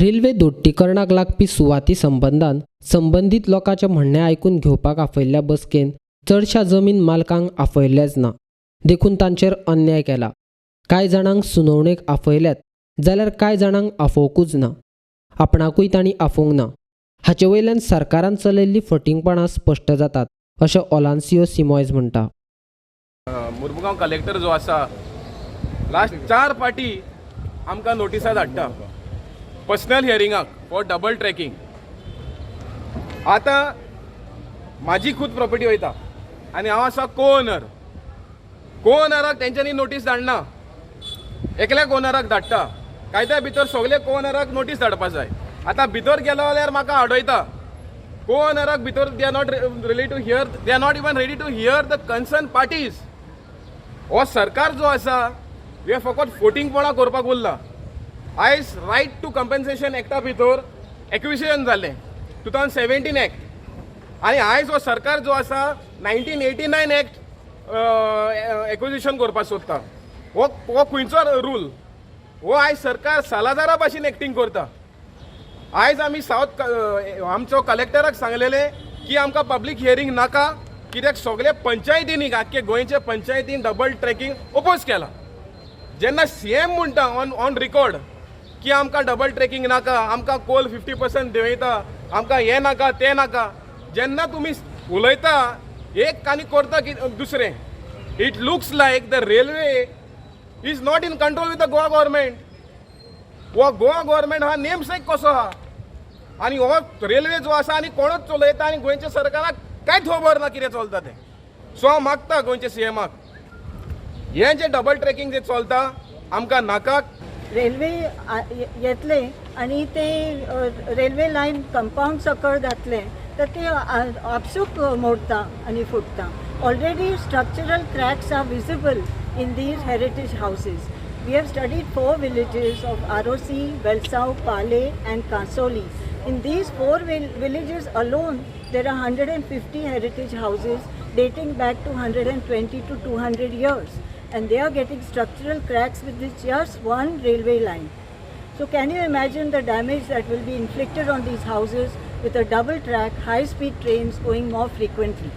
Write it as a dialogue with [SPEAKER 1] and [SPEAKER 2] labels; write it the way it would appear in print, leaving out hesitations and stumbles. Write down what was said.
[SPEAKER 1] Railway दोट्टीकरणाक लागपी सुवाती संबंदान संबंदीत लोकांचें म्हणणें आयकून घेवपाक आपयल्ल्या बसकेन चडश्या जमीन मालकांक आपयल्लेंच ना, देखून तांचेर अन्याय केला. कांय जाणांक सुनावणेक आपयल्यात जाल्यार कांय जाणांक आफोवकूच ना. आपणाकूय तांणी आफोवंक ना. हाचे वयल्यान सरकारान चलयल्ली फटींगपणां स्पश्ट जातात अशें ओलान्सियो सिमॉयज म्हणटा.
[SPEAKER 2] मुर्मुगांव कलेक्टर जो आसा, लास्ट 4 पाटी आमकां नोटिसां धाडटा पर्सनल हियरिंगाक फॉर डबल ट्रॅकिंग. आतां म्हाजी खूद प्रॉपर्टी वयता आनी हांव आसा को ओनर. को ओनराक तेंच्यांनी नोटीस धाडना, एकल्या को ओनराक धाडटा. कायद्या भितर सगळे को ओनराक नोटीस धाडपा जाय. आतां भितर गेलो जाल्यार म्हाका आडयता. को ओनराक भितर they are not ready to hear, they are not even ready to hear the concern parties. हो सरकार जो आसा हे फकत फोटिंगपणां करपाक उरला. आयज रायट टू कंपन्सेशन एक्टा भितर एक्विजिशन जालें 2017 एक्ट, आनी आयज हो सरकार जो आसा 1989 एक्ट एक्विजिशन करपाक सोदता. हो खंयचो रूल हो? आयज सरकार सालादारा भाशेन एक्टींग करता. आयज आमी सावथ आमचो कलेक्टराक सांगलेलें की आमकां पब्लीक हियरींग नाका, कित्याक सगळे पंचायतींनी, आख्खे गोंयच्या पंचायतीन डबल ट्रॅकिंग ओपोज केला. जेन्ना सीएम म्हणटा ऑन रिकॉर्ड की आमकां डबल ट्रॅकिंग नाका, आमकां कोल 50% देंवयता, आमकां हें नाका तें नाका, जेन्ना तुमी उलयता एक आनी करता की दुसरें, it looks like the railway is not in control with the Goa government. हो गोवा गव्हर्मेंट हा नेमसेक कसो आहा आनी हो रेल्वे जो आसा आनी कोणूच चलयता आनी गोंयच्या सरकाराक कांयच खबर ना कितें चलता तें. सो हांव मागता गोंयच्या सीएमाक, हें जें डबल ट्रॅकिंग जें चलता आमकां नाका.
[SPEAKER 3] रेल्वे येतले आनी ते रेल्वे लायन कंपाऊंड सकळ घातले तर ते आपसूक मोडता आनी फुटता. Already structural cracks are visible in these heritage houses. We have studied four villages of Arossim, Velsao, Pale and Cansaulim. In these four villages alone, there are 150 heritage houses dating back to 120 to 200 years, and they are getting structural cracks with this just one railway line. So can you imagine the damage that will be inflicted on these houses with a double track, high speed trains going more frequently?